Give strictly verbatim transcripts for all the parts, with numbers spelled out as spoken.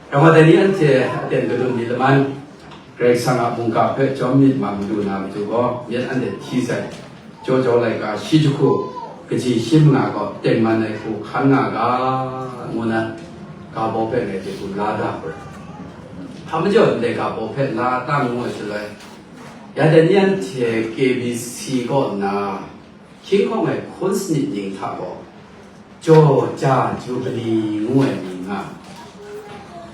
Rau wa dai ni anhte aten kadun myit laman, Karai Kasang a mungga hpe jawm myit mang lu na matu gaw, myit anhte hti sai, Jaw Jaw laika shi jahku, kaji shi manga gaw tengman ai hku hkan nga ga, ngu na, ga baw hpe ngai hte gun la da hkra. Hpa majaw ndai ga baw hpe la ta ngu ai shaloi, ya dai ni anhte K B C kaw na, hkying hkawng ai hkun sanit ning hta gaw, Jaw Ja Jubili ngu ai mying nga,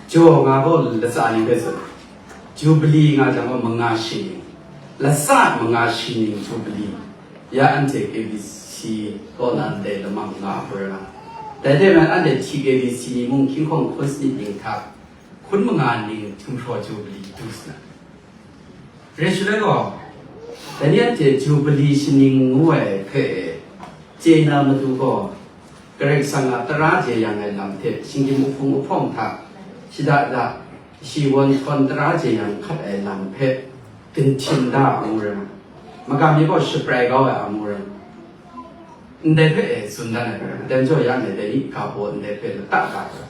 jaw nga gaw latsa ni hpe tsun, Jubili nga jang gaw manga shi ning, latsa manga shi ning Jubili, ya anhte K B C kaw na ndai lamang nga hpra nga. Dai hte maren anhte T K B C ni mung hkying hkawng hkun sanit ning hta, hkun manga ning htumhpraw Jubili du sa na. Rai shaloi gaw, dai ni anhte Jubili shaning ngu ai hpe chye na matu gaw, Karai Kasang a tara jeyang ai lam hte, shinggyim uhpung uhpawng hta, shada da, shi wan htawn tara jeyang hkat ai lam hpe, ginhtim da a mu rai, magam ni gaw shaprai kau ai a mu rai. Ndai hpe e tsun dan ai hpe, dan jaw ya ndai dai ni ga baw ndai hpe lata ga ai.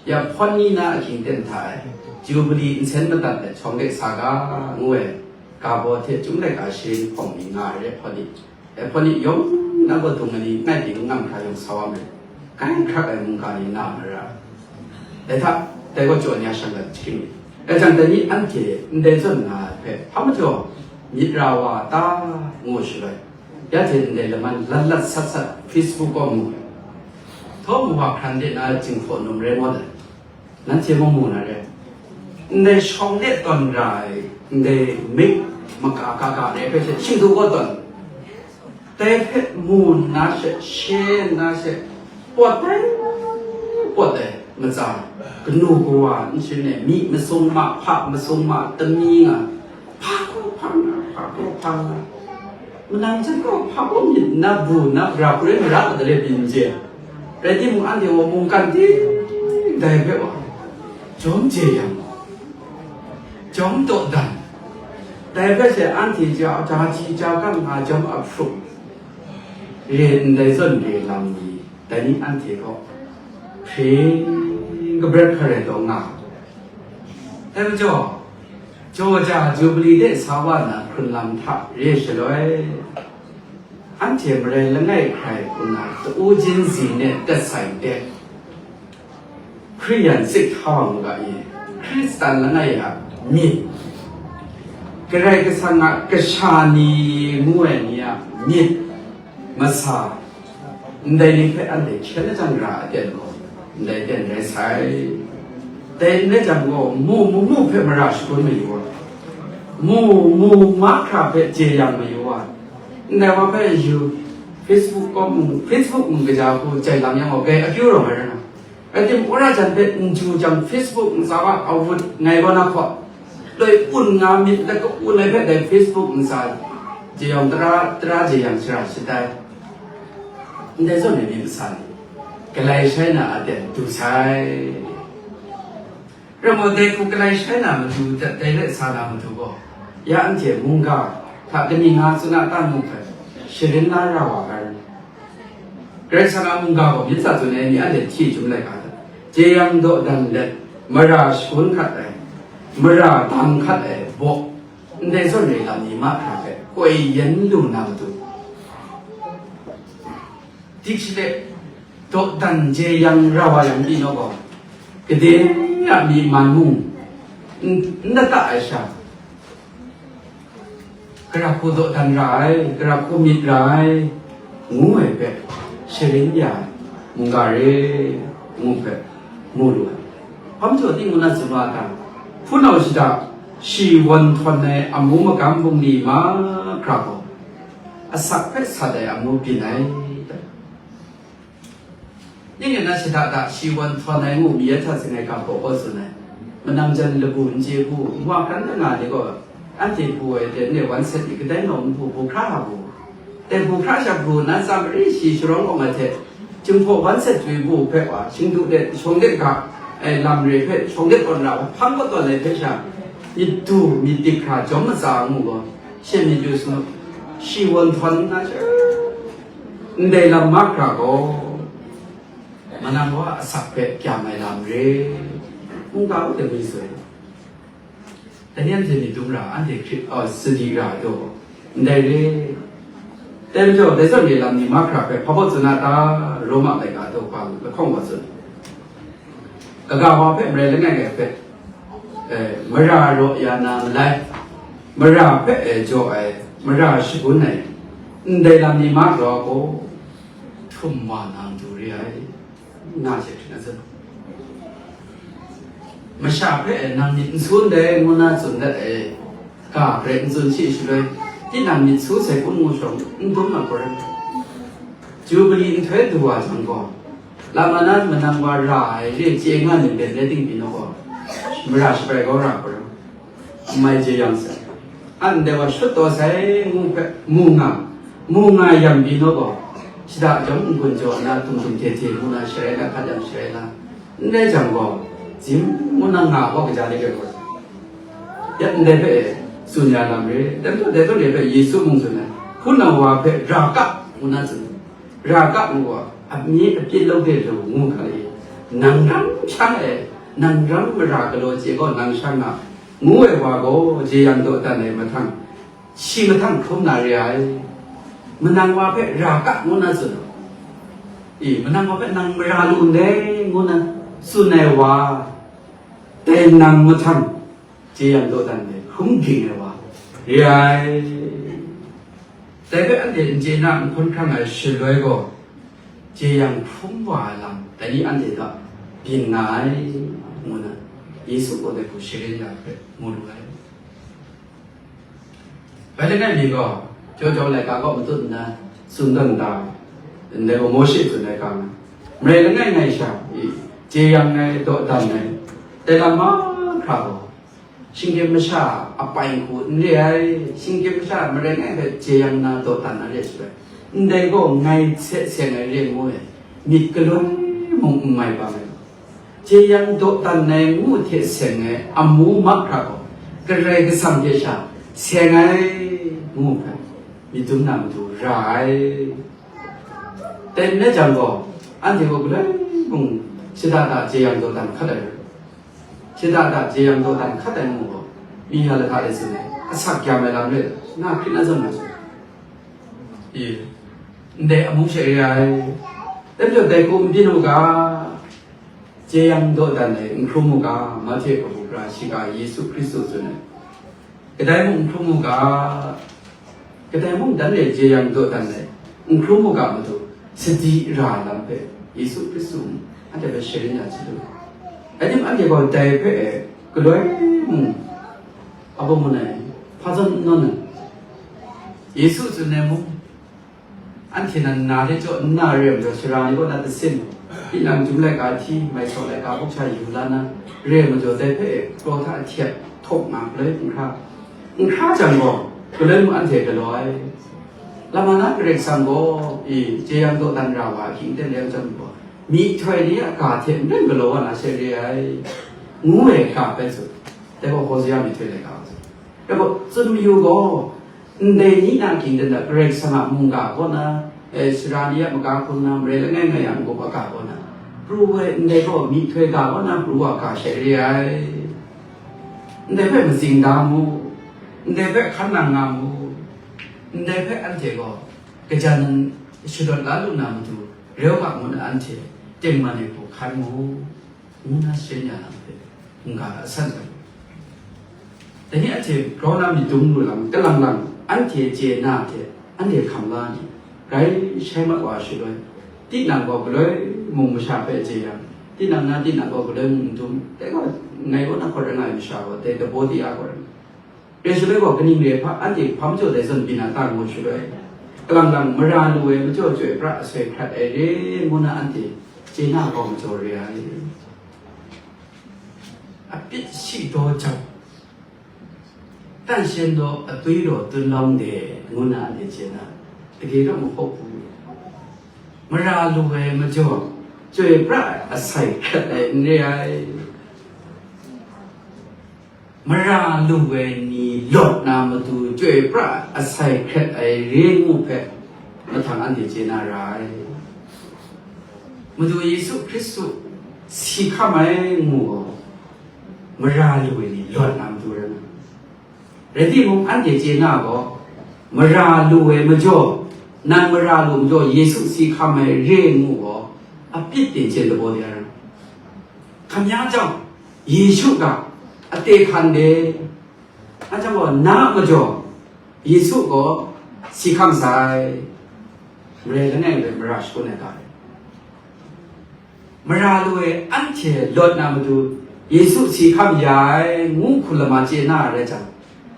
Ya hpawn ni na ahkying ten hta e, Jubili nsen madat let shawng de sa ga, ngu ai, ga baw hte chyum laika sharin hpawng ni nga ai re hpawn ni. E hpawn ni yawng na gaw dung ai ni ngai pyi lung ngam hkra yawng sa wa me, kai hkrak ai mungga ni na mara. Dai hta, dai gaw jaw ni a shang dat hkying ni. Dai jang dai ni anhte ndai zawn na ai hpe, hpa majaw myit ra wa ta, ngu shaloi, ya hte ndai laman lat lat sat sat Facebook gaw mu ai. Htaw mu wa hkran de na Jinghpaw num rai maw dai? Nanhte mung mu na re. Ndai shawng de tawn ra ai, ndai mik maka ka ka re hpe she, shingdu gaw tawn. Dai hpe mu nna she, she nna she, pawt ai, pawt ai matsa, kanu kawa n shin e, myi masung ma, hpa masung ma, tami nga, hpa kaw hpa nga, hpa kaw hpa nga. Manang jan gaw hpa kaw myit na bu na bra hkun rai mara ma dai re byin n chye. Rai timung, anhte gaw mungkan ting dai hpe wa, jawm jeyang, jawm dawdan, dai hpe she anhte ja, ja ji ja gang nga jawm a hprup re ndai zawn re lam ni, dai ni anhte gaw hpring kabret hkrai taw nga. Dai majaw, Jaw Ja Jubili de sa wa na hkrun lam hta re shaloi, anhte marai langai hkrai hku na ta-u jinzi ne tat sai de, Hkriyan sik hta wa mu ga i, Hkristan langai a myit, Karai Kasang a kasha ni ngu ai ni a myit, masa, ndai ni hpe anhte hkyen lajang ra ai aten gaw, ndai aten rai sai. Dai n rai jang gaw, mu mu mu hpe mara shagun mayu ai, mu mu mahkra hpe jeyang mayu ai, ndai wa hpe yu, Facebook kaw mung, Facebook mung kaja hku jai lam yang gaw, grai akyu rawng ai rai nga. Rai timung, wora jan hpe n ju jang, Facebook ntsa wa awut ngai gaw na hkaw, loi un nga myit, laka un ai hpe dai Facebook ntsa jeyawng tara, tara jeyang shara shatai, ndai zawn ai myit masa ni, galai shai na aten du sai. Rai maw, dai hku galai shai na matu, dai let sa na matu gaw, ya anhte mungga hta kaning nga tsun a ta mu hpe, sharin la ra wa ai. Karai Kasang a mungga gaw myit sa tsun ai ni anhte hti chyum laika hta, jeyang dawdan let, mara shagun hkat ai, mara dang hkat ai baw, ndai zawn re lam ni mahkra hpe koi yen lu na matu, dik shalek, dawdan jeyang ra wa yang pyi naw gaw, gade a myi man mung n, n lata ai sha, gara hku dawdan ra ai, gara hku myit ra ai, ngu ai hpe, sharin ya ai mungga re, ngu hpe, mu lu ai. Hpa majaw, tingun a tsun wa ta, hpunau shada, shi wan htawn ai amu magam bungli mahkra gaw, asak hpe sat ai amu byin ai. Ning rai na, shada da shi wan htawn ai ngu mi ya hta seng ai ga baw gaw tsun ai. Manang jan labu n chye bu, nwa hkran langa ni gaw, anhte bu ai hte ndai wan set ni kadai naw n bu, bu hkra a bu. Dai bu hkra sha bu na, Samari shi sharawng awng ai hte, Jinghpaw wan set jwi bu hpe wa, shingdu de shawng de ga ai lam re hpe, shawng de tawn ra hpang katawn ai hpe sha, myit du myit dik hkra jawm matsa ngu gaw, she myit yu sanu, shi wan htawn nna she, ndai lam mahkra gaw, manang wa asak hpe kyam ai lam re. Hkungga u de mi soi. Dai ni anhte myit dum ra, anhte hkrit, oh, sadi ra ai daw, ndai re. Dai majaw, dai zawn re lam ni mahkra hpe hpabaw tsun a ta, Roma laika daw kpa lahkawng wa tsun. Kaga wa hpe marai langai ngai hpe, eh, mara raw ya na malai, mara hpe, eh, jaw ai, mara shagun ai, ndai lam ni mahkra gaw, htum wa na matu re ai, nga hte hkrit na zawn. Masha hpe nang myit n su ndai ngu na tsun dat ai ga hpe n tsun shi shaloi, tinang myit su sai hpung ngu shawng n dum na gaw rai. Jubili nhtoi du wa jang gaw, lama nan manang wa ra ai re chye nga ni ben le ting pyi naw gaw, mara shabai kau ra gaw rai. N mai jeyang sai. Ndai wa shut taw sai ngu hpe mu nga, mu nga yang byin naw gaw, shada chyawm n-gun jaw nna tum tum hte hte mu na sharai la, hkat yang sharai la, n rai jang gaw, zim ngu na nga gaw kaja le rai gaw. Ya ndai hpe tsun ya lam re, dai hpe, dai hpe Yesu mung tsun ai, hpunau wa hpe ra kap ngu na tsun. Ra kap ngu gaw, amying apyit lawt de lu ngu hkra e, nang ram shang e, nang ram mara galaw chye gaw nang shang nga, ngu ai wa gaw, jeyang dawdan ai mahtang, shi mahtang hkrum na re ai. Manang wa hpe ra kap ngu na tsun, i, manang wa hpe nang mara lu ndai ngu na tsun ai wa, dai nang mahtang, jeyang dawdan ai hkrum ging ai wa re ai. Dai hpe anhte n chye na n hkawn hkrang ai shaloi gaw, jeyang hkrum wa ai lam dai ni anhte hta byin nga ai, ngu na Yesu gaw dai hku sharin ya hpe mu lu ai. Bai langai mi gaw, Chyawm Chyawm laika kaw matut nna tsun dan da, ndai gaw Mawshe tsun ai ga nga, marai langai ngai sha i, jeyang ai, dawdan ai, dai lam mahkra gaw, shinggyim masha a pai hku n re ai, shinggyim masha marai langai hpe jeyang na dawdan na re ai shaloi, ndai gaw ngai hte seng ai re ngu ai, myit galoi mung n mai bang ai. Jeyang dawdan ai ngu hte seng ai amu mahkra gaw, Karai Kasang hte sha seng ai ngu hpe, myit dum na matu ra ai. Dai n rai jang gaw, anhte gaw galoi mung shada da jeyang dawdan hkat ai, shada da jeyang dawdan hkat ai ngu gaw, mi ya lahta de tsun ai, asak gyam ai lam rai, na hkrit na zawn na tsun. I, ndai amu she re ai. Dai majaw dai hku n byin u ga, jeyang dawdan ai n hkrum u ga, Mahte kabu gara shiga Yesu Hkristu tsun ai. Kadai mung n hkrum u ga, kadai mung dan e jeyang dawdan ai n hkrum u ga matu, sadi ra lam hpe Yesu Hkristu mung anhte hpe sharin ya chyalu. Rai tim, anhte gaw dai hpe galoi mung, a bawng ngu ai, hpa zawn n nawn ai. Yesu tsun ai mung, anhte nan na de jaw n na re ai majaw, sara ni kaw na tasin, tinang chyum laika hti, mai saw laika buk sha yu la na re ai majaw, dai hpe kraw hta hte htaw nga galoi n hkra, n hkra jang gaw, galoi mung anhte galaw ai. Lama na Karai Kasang gaw, i, jeyang dawdan ra wa ahkying ten re ai chyawm gaw, myihtoi ni a ga hte n rai galaw wa na she re ai, ngu ai ga bai tsun. Dai gaw Hosea myihtoi laika gaw tsun. Dai gaw, tsun mayu gaw, ndai ni na ging dan da, Karai Kasang a mungga kaw na, eh, sara ni a maga hkrum na, marai langai ngai yang gaw a ga kaw na, pru ai ndai gaw myihtoi ga kaw na pru wa ga she re ai. Ndai hpe matsing da mu, ndai hpe hkan nang nga mu, ndai hpe anhte gaw kajan nan shadawt la lu na matu, rau ga ngu na anhte tengman ai hku hkan mu. Ngu na sharin ya na hpe, mungga asan ai. Dai ni anhte grau na myit dum lu lam, kalang lang, anhte chye na hte, anhte hkam la ni, grai shai mat wa shaloi, tinang gaw galoi mung masha hpe chye yang, tinang na tinang gaw galoi mung n dum, dai gaw ngai kaw na hkawt rai nga ai masha gaw, dai dabaw di a gaw rai. Rai shaloi gaw, kaning re hpa, anhte hpa majaw dai zawn byin a ta ngu shaloi, kalang lang mara lu ai majaw chyoi pra asoi hkrat ai re ngu na anhte chye na kau majaw re ai. Apit shi daw jang, tan shen daw atwi daw tun lawng de ngu na anhte chye na, dage daw mahkaw hku, mara lu ai majaw chyoi pra asai hkrat ai n re ai. Mara lu ai ni lawt na matu chyoi pra asai hkret ai re ngu hpe, mahtang anhte chye na ra ai. Madu Yesu Hkristu si hkam ai ngu gaw, mara lu ai ni lawt na matu rai nga. Rai timung, anhte chye na gaw, mara lu ai majaw, nang mara lu majaw, Yesu si hkam ai re ngu gaw, a pyit tingchen dabaw de ai rai. Hkamya jang, Yesu ga, a te hkan de, a jang gaw, na majaw, Yesu gaw si hkam sai, marai langai ngai mara shakun ai ga rai. Mara lu ai anhte lawt na matu, Yesu si hkam ya ai, ngu hkun lama chye na rai jang,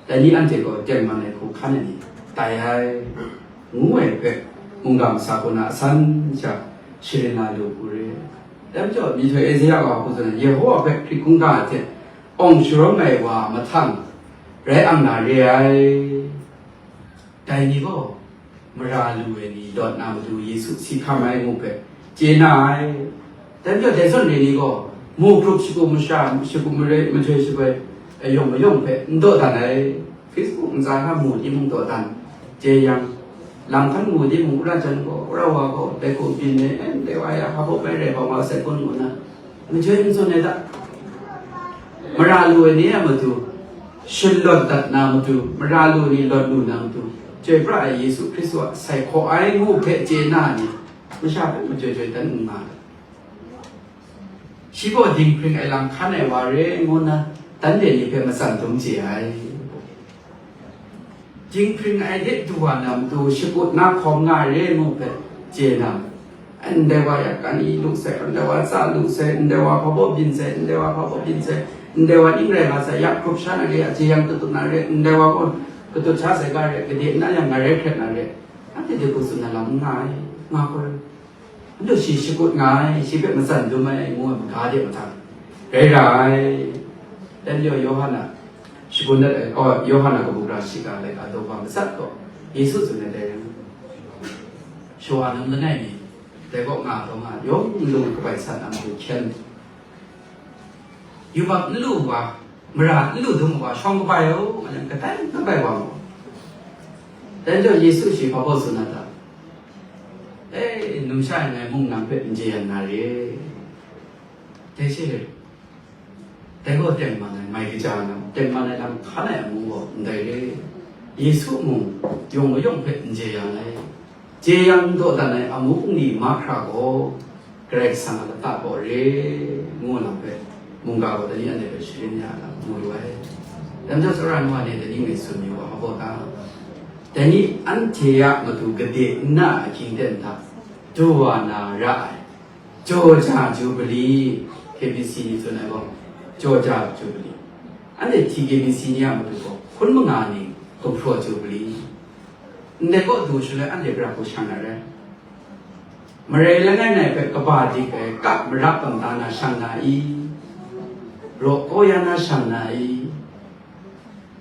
dai ni anhte gaw tengman ai hku hkan ai ni tai ai, ngu ai hpe, mungga masa kaw na asan sha sharin na lu hku re. Dai majaw, myihtoi Ezeya wa hku tsun ai, Yehowa hpe hkrit hkungga ai hte awng sharawng ai wa mahtang rai ang na re ai. Dai ni gaw, mara lu ai ni lawt na matu Yesu si hkam ai ngu hpe chye na ai. Dai majaw, dai zawn re ni gaw, mu hkrup shagu masha, shagu mare, majoi shagoi, ayawng mayawng hpe n dawdan ai. Facebook ntsa hta mu timung dawdan, jeyang, lam hkan mu timung, wora jan gaw, wora wa gaw, dai hku byin ai, en, dai wa ya, hpa baw bai rai bang wa sai kun ngu nna, majoi n tsun ai ta? Mara lu ai ni a matu, shalawt dat na matu, mara lu ni lawt lu na matu, chyoi pra ai Yesu Hkristu a sai hkaw ai ngu hpe chye na ni, masha hpe majoi joi dan n nga ai. Shi gaw dinghpring ai lam hkan ai wa re ngu nna, dan de ni hpe matsan dum chye ai. Dinghpring ai de du wa na matu shakut na hkawm nga ai re ngu hpe chye na, ndai wa ya kan i lu sai, ndai wa tsa lu sai, ndai wa hpa baw byin sai, ndai wa hpa baw byin sai, ndai wa ning rai nga sai, ya hkrup sha na re, a jeyang tatut na re, ndai wa gaw katut sha sai ga re, gade n na yang ngai rai hkret na re, anhte de hku tsun na lam n nga ai, nga hkawt ai. Ndu shi shakut nga ai, shi hpe matsan dum ai, ngu ai maga de mahtang rai ra ai. Dan yawng Yawhan a shagun dat ai, oh, Yawhan a kabu gara shiga laika daw wa matsat gaw, Yesu tsun ai dai rai ngu. Shawa nang langai mi, dai kaw nga taw nga, yawng nlung kabai san a matu hkyen. Yubak n lu wa, mara n lu dum wa, shawng kabai o, nga yang kadai kabai wa mu. Dan jaw Yesu shi hpa baw tsun na ta? E, numsha ai ngai mung nang hpe n jeyang na re. Dai she, dai gaw tengman ai, mai kaja na, tengman ai lam hkan ai amu gaw ndai re. Yesu mung yawng mayawng hpe n jeyang ai. Jeyang dawdan ai amu ni mahkra gaw, Karai Kasang a lata gaw re, ngu lam hpe, mungga gaw dai ni anhte hpe sharin ya lam mu lu ai. Dai majaw, tsawra ai nu wa ni dai ni ngai tsun yu wa, hpa baw ta? Dai ni anhte a matu gade nna ahkying ten hta du wa na ra ai, Jaw ja Jubili, K B C ni tsun ai gaw, jaw ja Jubili. Anhte T K B C ni a matu gaw, hkun manga ning, gumhpraw Jubili. Ndai kaw du shaloi anhte gara hku shang na rai? Marai langai ngai hpe kaba dik ai kap mara kangta na shang na i? Raw kau ya na shang na i?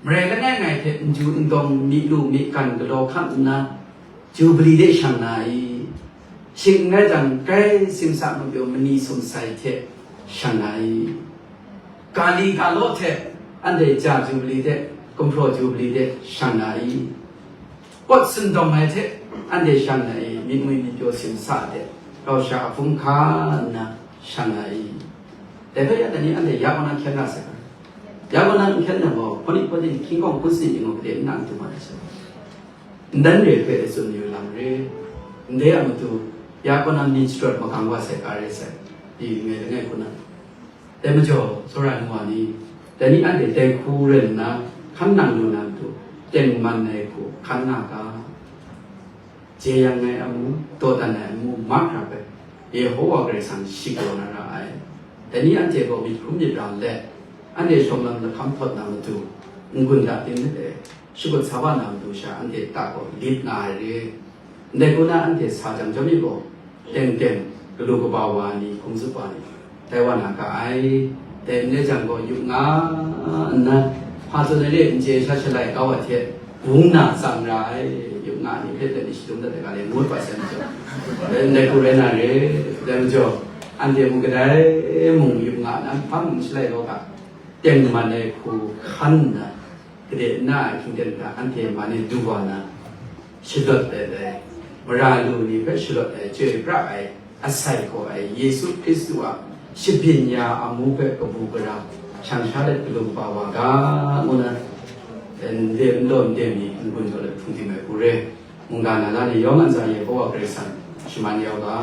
Marai langai ngai hte n ju n dawng, myi lu myi kan galaw hkan nna, Jubili de shang na i? Shing n rai jang, grai simsa mapyaw mani sumsai hte shang na i? Ga li ga law hte anhte ja Jubili hte gumhpraw Jubili de shang na i? Pawt sindawng ai hte anhte shang na i? Myit mwi myit pyaw simsa de rau sha a hpung hkan nna shang na i? Dai hpe ya dai ni anhte ya kaw na hkyen ra sai. Ya kaw na n hkyen na gaw, hpawt ni hpawt ni hkying kawng hpun sin ning gaw gade n na n dum ai sha. Ndai re hpe tsun yu lam re, ndai a matu, ya kaw na myit sharawt magang wa sai, ka re sai, di ngai langai hku na. Dai majaw, tsawra ai nu wa ni, dai ni anhte dai hku rai nna, hkan nang lu na matu, tengman ai hku hkan nga ga. Jeyang ai amu, dawdan ai amu mahkra hpe, Yehowa Karai Kasang shi galaw na ra ai. Dai ni anhte gaw myit hkrum myit ra let, anhte shawng lam lahkam htawt na matu, n-gun da ting let e, shakut sa wa na matu sha anhte ta gaw lit nga ai re. Ndai hku na anhte sa jang chyawm mi gaw, teng teng, galu kaba wa ni, hkum zup wa ni, tai wa na ga ai. Dai n rai jang gaw, yup nga nna, hpa tsun ai re n chye sha shalai kau ai hte, bung na tsang ra ai, yup nga ni hpe let ni shadum dat ai ga le, ngut wa sai majaw, dai ndai hku rai na re, dai majaw, anhte mung kadai mung yup nga na, hpa mung shalai kau ga, tengman ai hku hkan nna, gade nna ahkying ten hta anhte man e du wa na, shalawt ai dai, mara lu ni hpe shalawt ai, chyoi pra ai, asai hkaw ai Yesu Hkristu a shabyin ya amu hpe kabu gara, shan sha let galum kaba wa ga, ngu na, n-, n-, n-, n-, n-, mi n-gun jaw let hpung tim ai hku re. Mungga na la ni yawng a ntsa ye Kawa Karai Kasang shaman yau ga.